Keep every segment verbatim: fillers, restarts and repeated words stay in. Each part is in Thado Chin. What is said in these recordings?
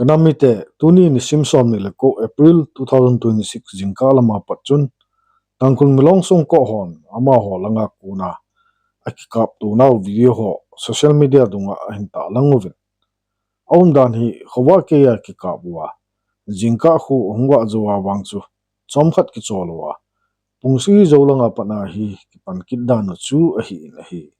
Namite, tuni nisim som ni le ko April two thousand twenty-six jingkah lama pat chun, Tangkhul Milong Songko hon amaho langa kona akikapto nau video ho social media dunga ahin tahlang uvin. Aumdan hi khovah keiya kikap uva, jingkah khu ahung vah jou a vang chu chomkhat kichol uva, pung sagi jou langa pat a hi kipan kit dan u chu ahin ahi.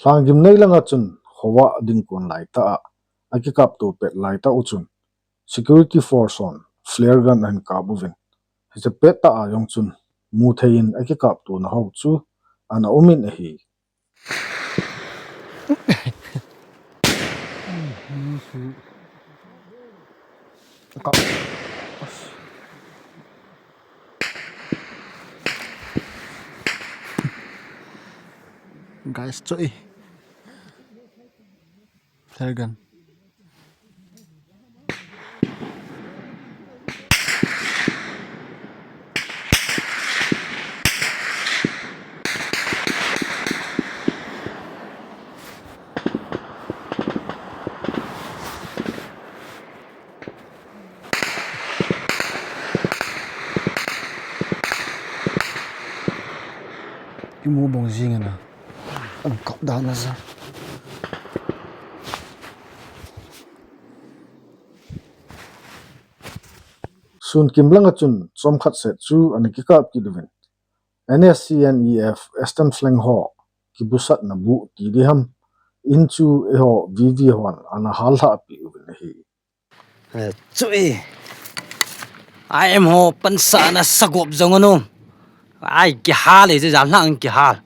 Lhanggimnei langa chun khovah dingkon laitah a, akikapto pet laitah u chun security force hon flare gun ahin kap uvin. Hiche pettah a jong chun muthei in akikapto nau ho chu ana um in ahi. Guys, choi. Flare gun. Imu bong jing ina. An kap dan a ja. Sunkim langa chun chomkhat set chu ana kikap kit uvin. N S C N E F Eastern Flank ho kibusatna bu ti diham in chu eiho V V hon ana hal lhah pi uvin ahi. Eh, chu e. I M ho pansahna sagop jong anu. Ai, kihal e, chu jam lang kihal.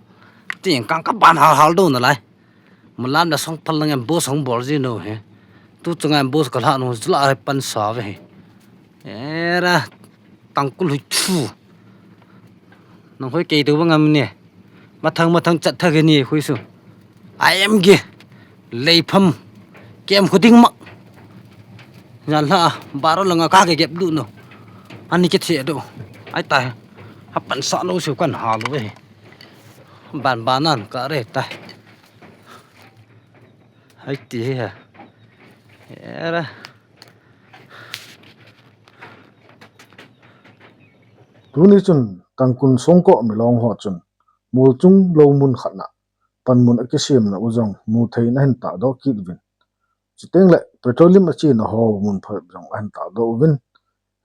Tin kang ka ban hal hal do na lai. Malam da song pal lang ambush hung bol ji nu he. Tu chunga ambush ka lha nu chu la ai pansa ve he. Era Tangkhul hui thu. Nang hoi kei tu bang am ne. Mathang mathang chat tha ke ni khui su. I M ge. Lei pham. Kem khu ding mak. Jan la baro langa ka ke gep du no. Ani ke the do. Ai ta. Ha pansah lo su kan ha lo e. Ban ban an ka re ta. Hai ti hi ha. Era. Tuni chun Tangkhul Songko Milong ho chun molchung lou mun khat na panmun akisemna u jong muthei in ahin tahdoh kit uvin. Chuteng le petroleum achena ho mun phabep jong ahin tahdoh uvin.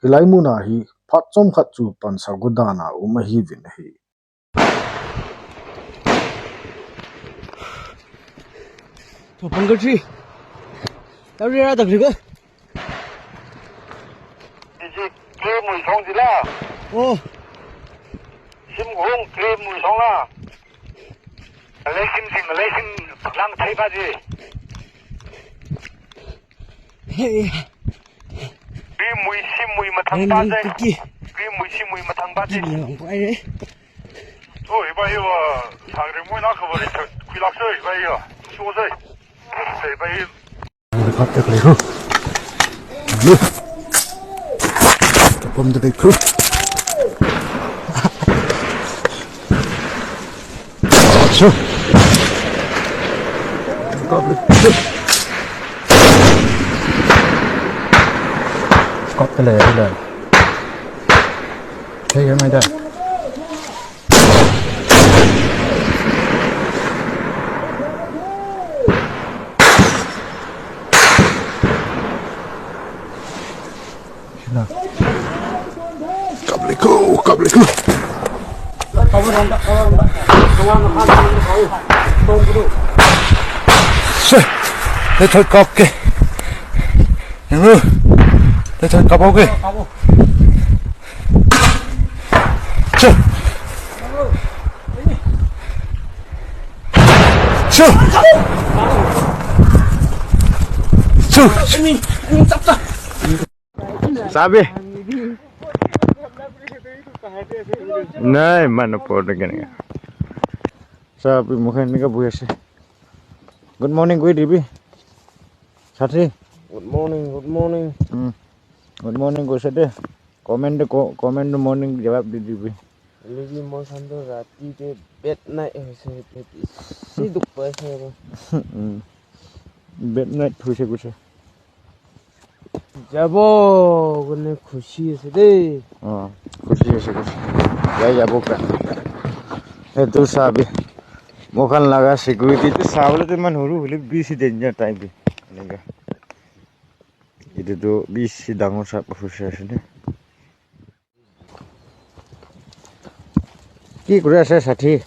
Hilai mun a hi phat chomkhat chu pansa go dan a um ahiuvin ahi. Topang ka chi. Tari ra tak ri ko. Iji kle mui song ji la. Oh. Sim hung kle mui song la. Alei sim sim, alei sim lang thei ba ji. Hey. Kle mui sim mui mathang ba ji. Kle mui sim mui mathang ba ji. Oi, ba hi wa, thang ri mui na ka ba ri, khui lak sei, ba hi wa. Su sei. Sei ba hi. Helicopter kali khu. Lu. Ka pom de khu. Su. Ka bli. Kop tele, tele. Hey, mai da. Kap le khu, kap le khu. Se, le thoi kap ke. Hello. Te te, kabo ke. Chu. Chu. Chu. Sabi. Nai, mana por de gani. Sabi, mukhan ni ka buya se. Good morning, good evening. Sathi. Good morning, good morning. Hmm. Good morning, good sade. Comment ko, comment morning jawab di dibi. Lekin moikhan to rati te bad night hoise, bisi dukh paise. Hmm. Bad night hoise, hoise. Jabo kone khushi ase de. Ah, khushi ase, khushi. Jai jabo ka. Etu sabi. Moikhan laga security tu sabole tu iman huru hule bisi danger type de. Eneka. Etu tu bisi dangor sab khushi ase de. Ki kuri ase sathi?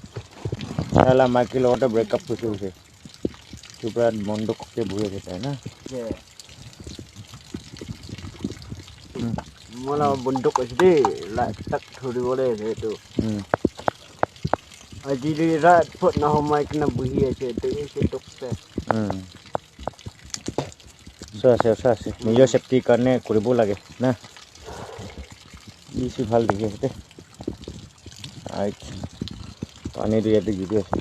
Sala maiki logote break up hoise hoise. Chupra bonduk ke bohi ase tai na? Ye. Hmm. Mola bonduk ase de, la tak thori bole ase tu. Hmm. Aji le rat phot na ho maiki na bohi ase, te ase tok se. Hmm. Sa ase, sa ase. Nijor safety karone koribo lage na. Bisi bhal dikhi ase de. Ai. Pani tu yate giri ase.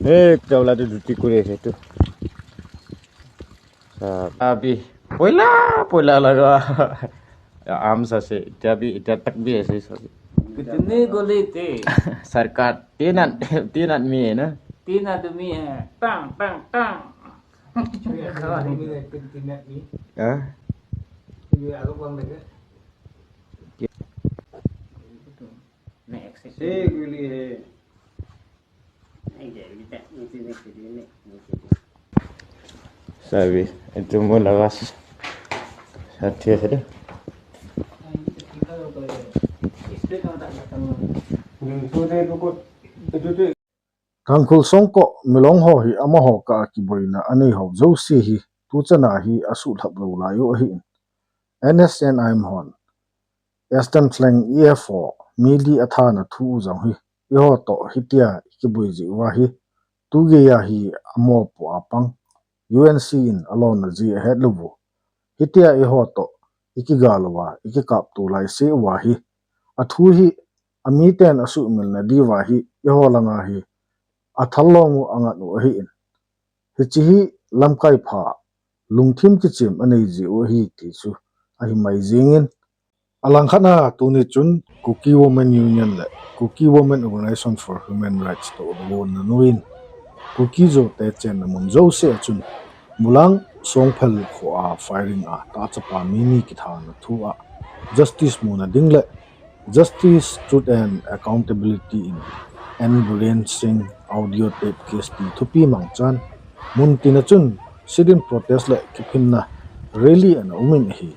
Ek tawla tu duty kori ase tu. Sa, abhi. Poila, poila laga. Arms ase. Itya bhi, itya tak bhi ase sabi. कितने गोली थे? सरकार, तीन आद-, तीन आदमी है ना? तीन आदमी है। टांग, टांग, टांग। Ha? Sabi, itu mo lagas. Sathi ase de. Tangkhul Songkho milong ho hi amaho kah a kiboina anei ho jouse hi tuchan a hi asuhlhap lou lai u ahin. N S C N I M hon Eastern Flank E F O mi li athana thu u jong hi eiho toh hitia ikiboi jeh uva hi tugei a hi amopo a pang U N C in alona jeh ahet lou u. Hitia eiho toh ikiga lou a ikikapto lai se uva hi athu hi amiten asuhmil na diuva hi eiho langa hi athal long u angat u ahin. Hiche hi lamkai pha lungthim kichem anei jeh u ahi ti chu ahi mai jingin. Alangkhat a tuni chun Kuki Women Union le Kuki Women Organization for Human Rights toh lonna noiyin Kuki Zo te chenna mun jouse a chun Mulang Songphel kho a firing a tahchapa mi ni kithana thu a justice muna ding le Justice, Truth and Accountability in N Biren Singh audio tape case ti thupi mangchan muntina chun sit-in protest le kiphinna rally ana umin ahi.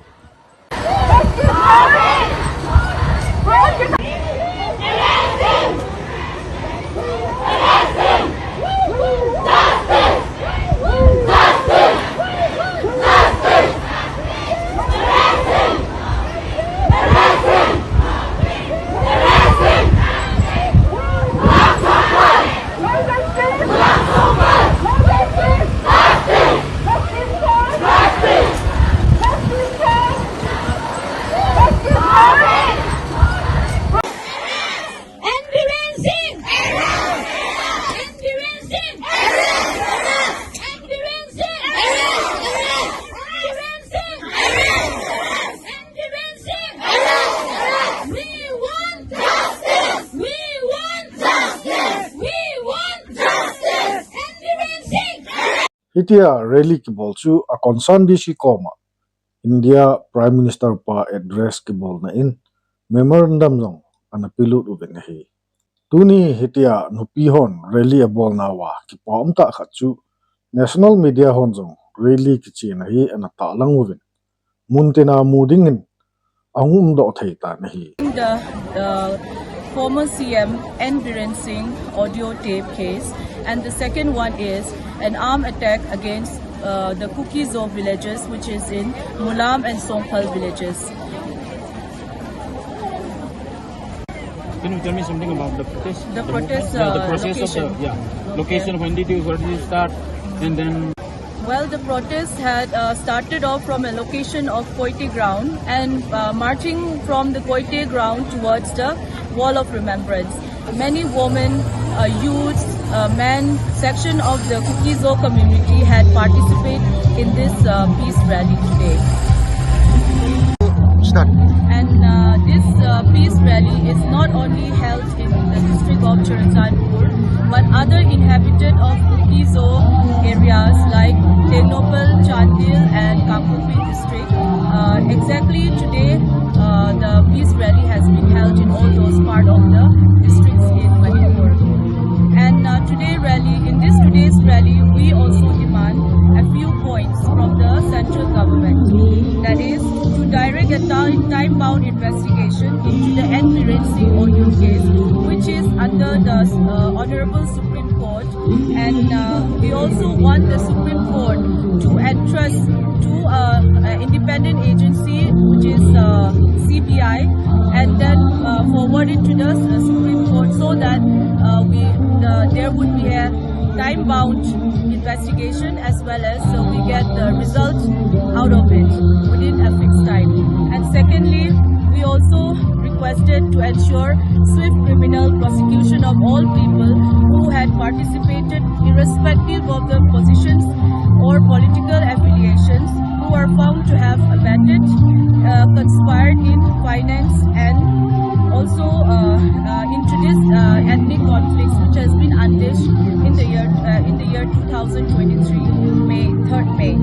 Hitia rally kibol chu a concern D C koma India Prime Minister pa address kibolna in memorandum jong ana pelut uvin ahi. Tuni hitia nupi hon rally abolna uva kipa umtah khat chu national media hon jong rally kichena hi ana tahlang uvin. Muntina mu dingin ahung umdoh thei tan ahi. The, the former C M N Biren Singh audio tape case, and the second one is an armed attack against uh, the Kuki-Zo villages, which is in Mulam and Songphal villages. Can you tell me something about the protest? The protest, yeah, the uh, process location. Of the, yeah, okay. Location. When did you, where did you start? And then. Well, the protest had uh, started off from a location of Koite ground and uh, marching from the Koite ground towards the Wall of Remembrance. Many women, uh, youths, uh, men, section of the Kuki-Zo community had participated in this uh, peace rally today. Start. And uh, this uh, peace rally is not only held in the district of Churachandpur, but other inhabited of Kuki-Zo areas like Tengnoupal, Chandel, and Kangpokpi district. Uh, exactly today, uh, the peace rally has been held in all those part of the districts in Manipur. And uh, today rally, in this today's rally, we also demand a few points from the central government. That is, to direct a time-bound investigation into the N Biren Singh Aoyun case, which is under the uh, Honorable Supreme Court. And uh, we also want the Supreme Court to entrust to uh, an independent agency, which is uh, C B I, and then uh, forward it to the uh, Supreme Court so that uh, we uh, there would be a time-bound investigation as well as uh, we get the result out of it within a fixed time. And secondly, we also requested to ensure swift criminal prosecution of all people who had participated, irrespective of their positions or political affiliations, who are found to have abetted, uh, conspired in finance, and also uh, uh, into this uh, ethnic conflicts which has been unleashed in the year uh, in the year two thousand twenty-three, May, third May.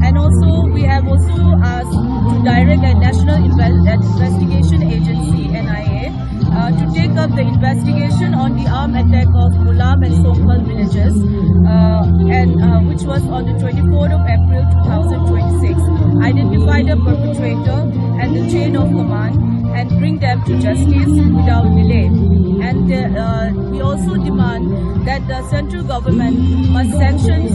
And also, we have also asked to direct a national inve- investigation agency, N I A, uh, to take up the investigation on the armed attack of Mulam and Songphal villages, uh, and uh, which was on the twenty-fourth of April two thousand twenty-six. Identify the perpetrator and the chain of command and bring them to justice without delay. And uh, we also demand that the central government must sanction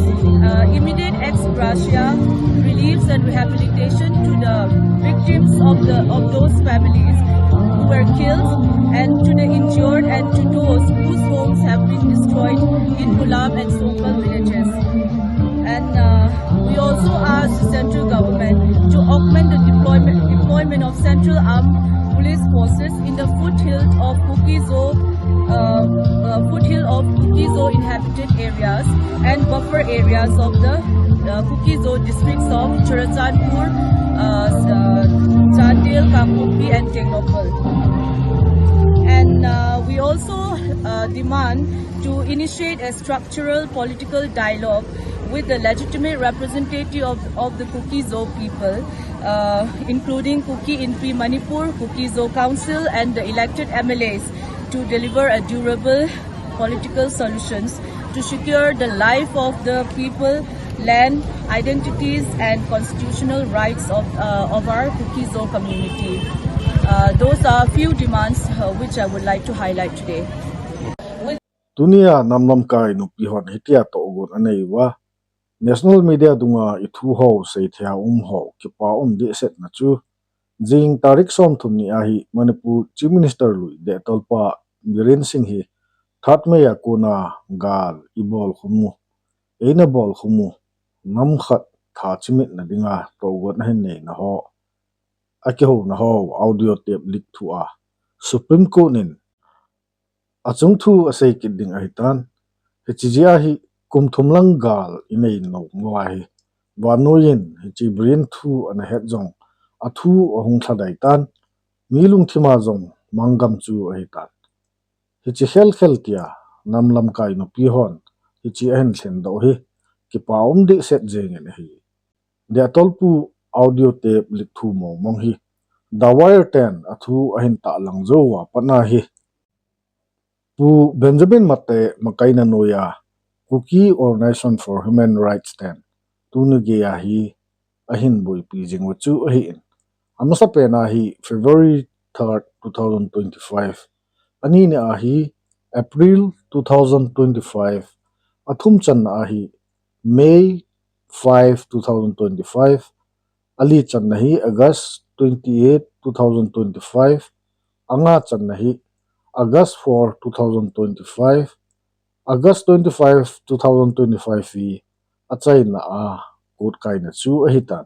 uh, immediate ex gratia reliefs and rehabilitation to the victims of the of those families who were killed and to the injured and to those whose homes have been destroyed in Mulam and Songphal villages. And uh, we also ask the central government to augment the deployment, deployment of central armed police forces in the foothill of Kuki-Zo, uh, uh, foothill of Kuki-Zo inhabited areas and buffer areas of the uh, Kuki-Zo districts of Churachandpur, uh, uh, Chandel, Kangpokpi, and Tengnoupal. And uh, we also uh, demand to initiate a structural political dialogue with the legitimate representative of, of the Kuki-Zo people, uh, including Kuki Inpi Manipur, Kuki-Zo Council, and the elected M L As to deliver a durable political solutions to secure the life of the people, land, identities, and constitutional rights of, uh, of our Kuki-Zo community. Uh, those are a few demands uh, which I would like to highlight today. Tunia nam lamkai nupi hon hitia tohgon anei uva, national media dunga ithu ho seithei a um ho kipa um dehsetna chu, jing tarik somthum ni ahi Manipur Chief Minister lui dehtolpa Biren Singh hi third May a kona gal ibol khum u, eina bol khum u, nam khat tha chimitna dinga tohgon ahin neina ho, akihouna ho audio tape leak thu a Supreme Court in achung thu asei kit ding ahitan. Hiche jeh a hi kum thum lang gal inei nom uva hi, vannoi in hiche Biren thu ana het jong athu ahung lhadai tan, mi lungthim a jong manggam chu ahitan. Hiche khelkhel tia nam lamkai nupi hon hiche ahin lhendoh hi kipa um dehset jengin ahi. Dehtolpu audio tape leak thu mongmong hi The Wire ten athu ahin tahlang jou uva pat a hi, Pu Benjamin Mate makaina noiya Kuki Organisation for Human Rights ten tuni geiya hi ahin boipi jing u chu ahin, amasapen a hi February third, two thousand twenty-five, anina a hi April two thousand twenty-five, athumchanna a hi May five, two thousand twenty-five. Ali channa hi August twenty-eight, two thousand twenty-five. Anga channa hi August four, two thousand twenty-five. August twenty-five, two thousand twenty-five hi achaina a court kaina chu ahitan.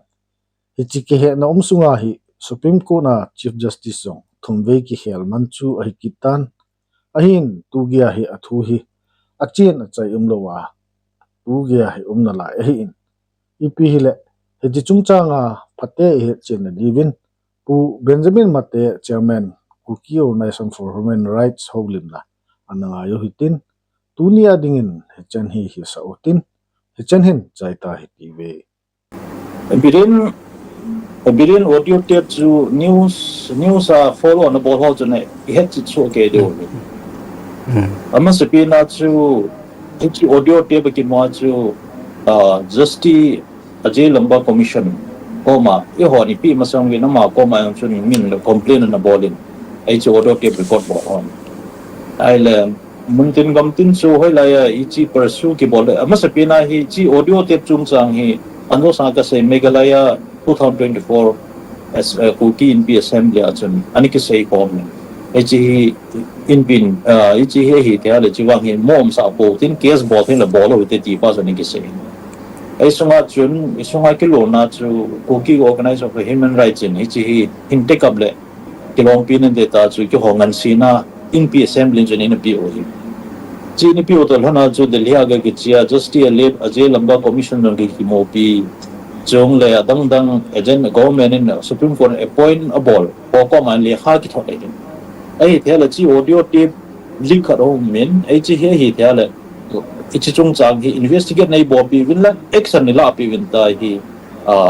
Hiche kihehna um sunga hi Supreme Court a Chief Justice jong thumvei kihel man chu ahi kit tan. Ahin tugeiya hi athu hi achen achai umlou a, tugeiya hi umnalai ahin. Ipi hile, hiche chungchanga phatea ihetchenna diuvin, Pu Benjamin Mate, Chairman, Kuki Organisation for Human Rights Houlimna, ana ngai u hitin, tunia dingin hichan hi hisah utin, hichan hin chaita hitiuve. Biren, Biren audio tape chu news, news a follow na bol ho chun ihet cheh soh kei diu. Amasapen a chu, hiche audio tape kimu a chu, Justice Ajay Lamba Commission koma eihon ipi masang uvin, ama koma jong chun min le complain ana bol in, hiche audio tape record bol hon. Ahile, muntin gamtin chu hoilaiya hiche pursue kibol le, amasapen a hiche audio tape chungchang hi, anjo sa kasei Meghalaya two thousand twenty-four as, Kuki Inpi Assembly a chun ana kisei khom in, hiche hi Inpin, hiche hi ahithei le chuvang hi mosah pou tin, case bol thei le bol u hite ti pa chu ana kisei. Hisunga chun, hisunga kilona chu Kuki Organization for Human Rights in hiche hi hin take up le kilompi nante ta chu keiho ngansena Inpi Assembly chun eina peh u hi. Hiche eina peh u toh lhona chu Delhi a ga kichea Justice Ajay Lamba Commission jong kimupi, chule adangdang agent, government in Supreme Court appoint abol ho koma lekha kithot ahi. Ahithei le hiche audio tape leak khat aumin, hiche hi ahithei le hiche chungchang hi investigate neibolpi uvin lang, action neilapi uvin tia hi,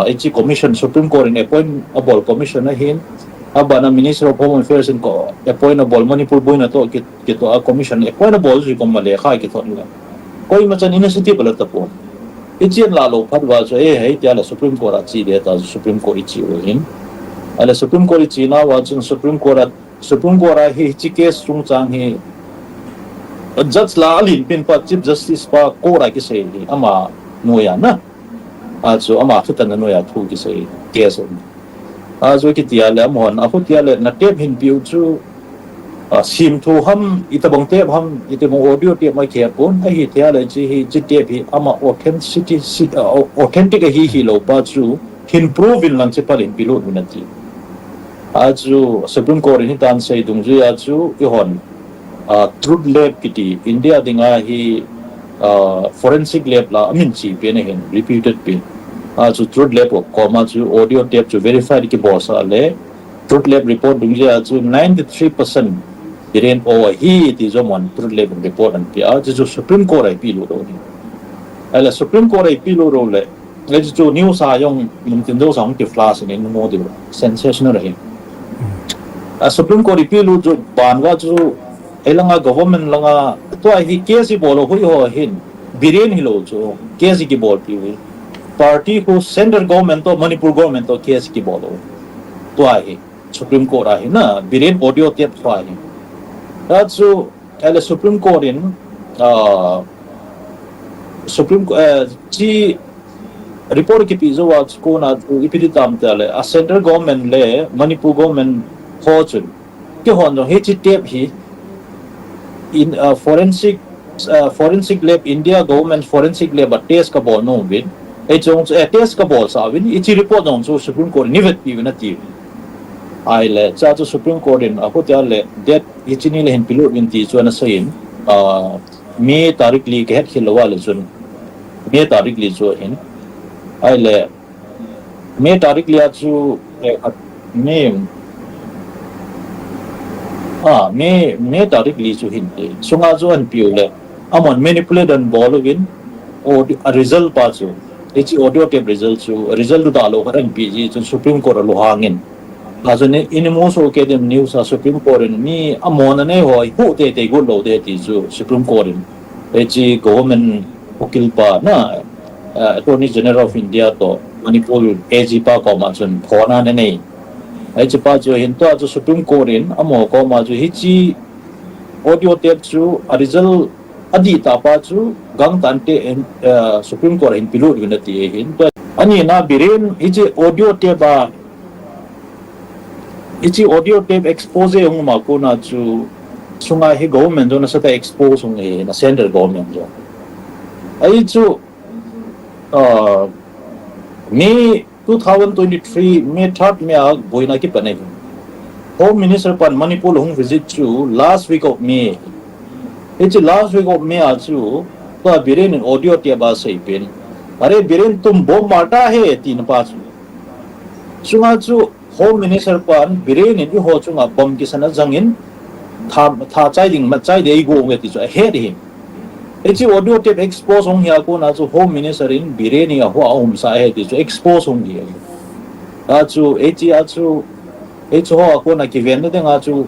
hiche commission, Supreme Court in appoint abol commission ahin, abana Ministry of Home Affairs in appoint abol, Manipur boina toh kitoh a commission appoint abol chu koma lekha kithot le, koima chan initiative ala tapon. Hiche ahin lah lou phat uva chu, hitia le Supreme Court a che ding tia chu Supreme Court iche u ahin. Ahile Supreme Court iche nauva chun Supreme Court a, Supreme Court a hi hiche case chungchang hi judge la alenpen pa, Chief Justice pa court a kisei hi ama noiya na, achu ama thutanna noiya thu kisei case ahi. Achu kitia le amahon, akhutia le na tape hinpeh u chu, semthu ham, itobang tape ham, itobang audio tape ma kipon, ahithei le hiche hi, hiche tape hi ama authenticity, authentic ahi hilou pa chu hin prove in lang hiche pa le hin pelut uvin ati. Achu Supreme Court in hitin asei dungjuiya chu eihon, Truth Lab kiti India dinga hi, forensic lab la amin chepen ahin, reputed pen. Achu Truth Lab koma chu audio tape chu verified kibolsah le, Truth Lab report dungjuiya chu ninety-three percent Biren o ahi ti chu amahon Truth Lab in report anapeh a, hiche chu Supreme Court a ipelut u ahi. Ahile Supreme Court a ipelut u le, hiche chu news a jong muntin jousea hung kiflash in, imu diu, sensational ahi. Supreme Court ipelut chu ban uva chu, hilanga government langa tua hi case ibol u ho hin Biren hilou chu case kibolpi u hi, party khu central government toh Manipur government toh case kibol u, tua hi Supreme Court a hi na, Biren audio tape tua hi. Achu, ahile Supreme Court in, Supreme, hiche report kipeh jouva chu kona chu ipi ti tam tile, a central government le Manipur government ho chun, keihon jong hiche tape hi in, forensic, forensic lab, India government forensic lab a test kabol nom uvin, hiche jong chu, test kabolsah uvin, hiche report jong chu Supreme Court in eivetpi uvin ati. Ahile chua chu Supreme Court in akhutia le date hiche ni le hin pelut uvin ti chu anasei in, May tarik li kahetkhel louva le chun, May tarik li chu ahin. Ahile May tarik li a chu, May, May, May tarik li chu hinte, sunga chu ahinpeh u le, amahon manipulate anabol uvin, a result pa chu, hiche audio tape result chu, result dudalou khat ahinpeh jeh chun Supreme Court alunghangin, achu in imu soh kei dem news a Supreme Court in mi amona neiho hi huh teitei got lou ding ti chu Supreme Court in, hiche government ukil pa na, Attorney General of India toh Manipur A G pa koma chun phona ananei. Hiche pa chu hin tua chu Supreme Court in amaho koma chu hiche audio tape chu a result adihtah pa chu Gangtah in te, eh, Supreme Court hin pelut uvin ati ahin. Tua, ani na Biren, hiche audio tape a, hiche audio tape expose hung um a kona chu, sunga hi government jong nasatah a expose hung ahi, na central government jong. Ahi chu, ah, May two thousand twenty-three, May third, May a boina kipan ahi. Home Minister pan Manipur hung visit chu last week of May. Hiche last week of May a chu, tua Biren in audio tape a asei pen. Are Biren tum bomb mata he tina pa chu. Sunga chu Home Minister pan Biren in eiho chunga bomb kisan a jangin, tha, tha chai ding, mat chai ding eigo nge ti chu ahet ahi. Hiche audio tape expose hung hi a kona chu Home Minister in Biren in eiho a umsa ahi ti chu expose hung hi ahi. Achu, hiche a chu, hiche ho a kona kiven na dinga chu,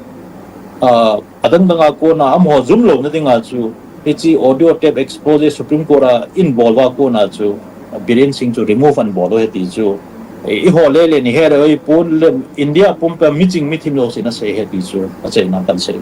ah, adang dang a kona amaho jum lou na dinga chu, hiche audio tape expose Supreme Court a in bol uva kona chu, Biren Singh chu remove an bol u ahi ti chu, eh, eiho le le ni he le oi pon le India pumpi a miching mithim jouse in asei ahi ti chu, achaina kan sei.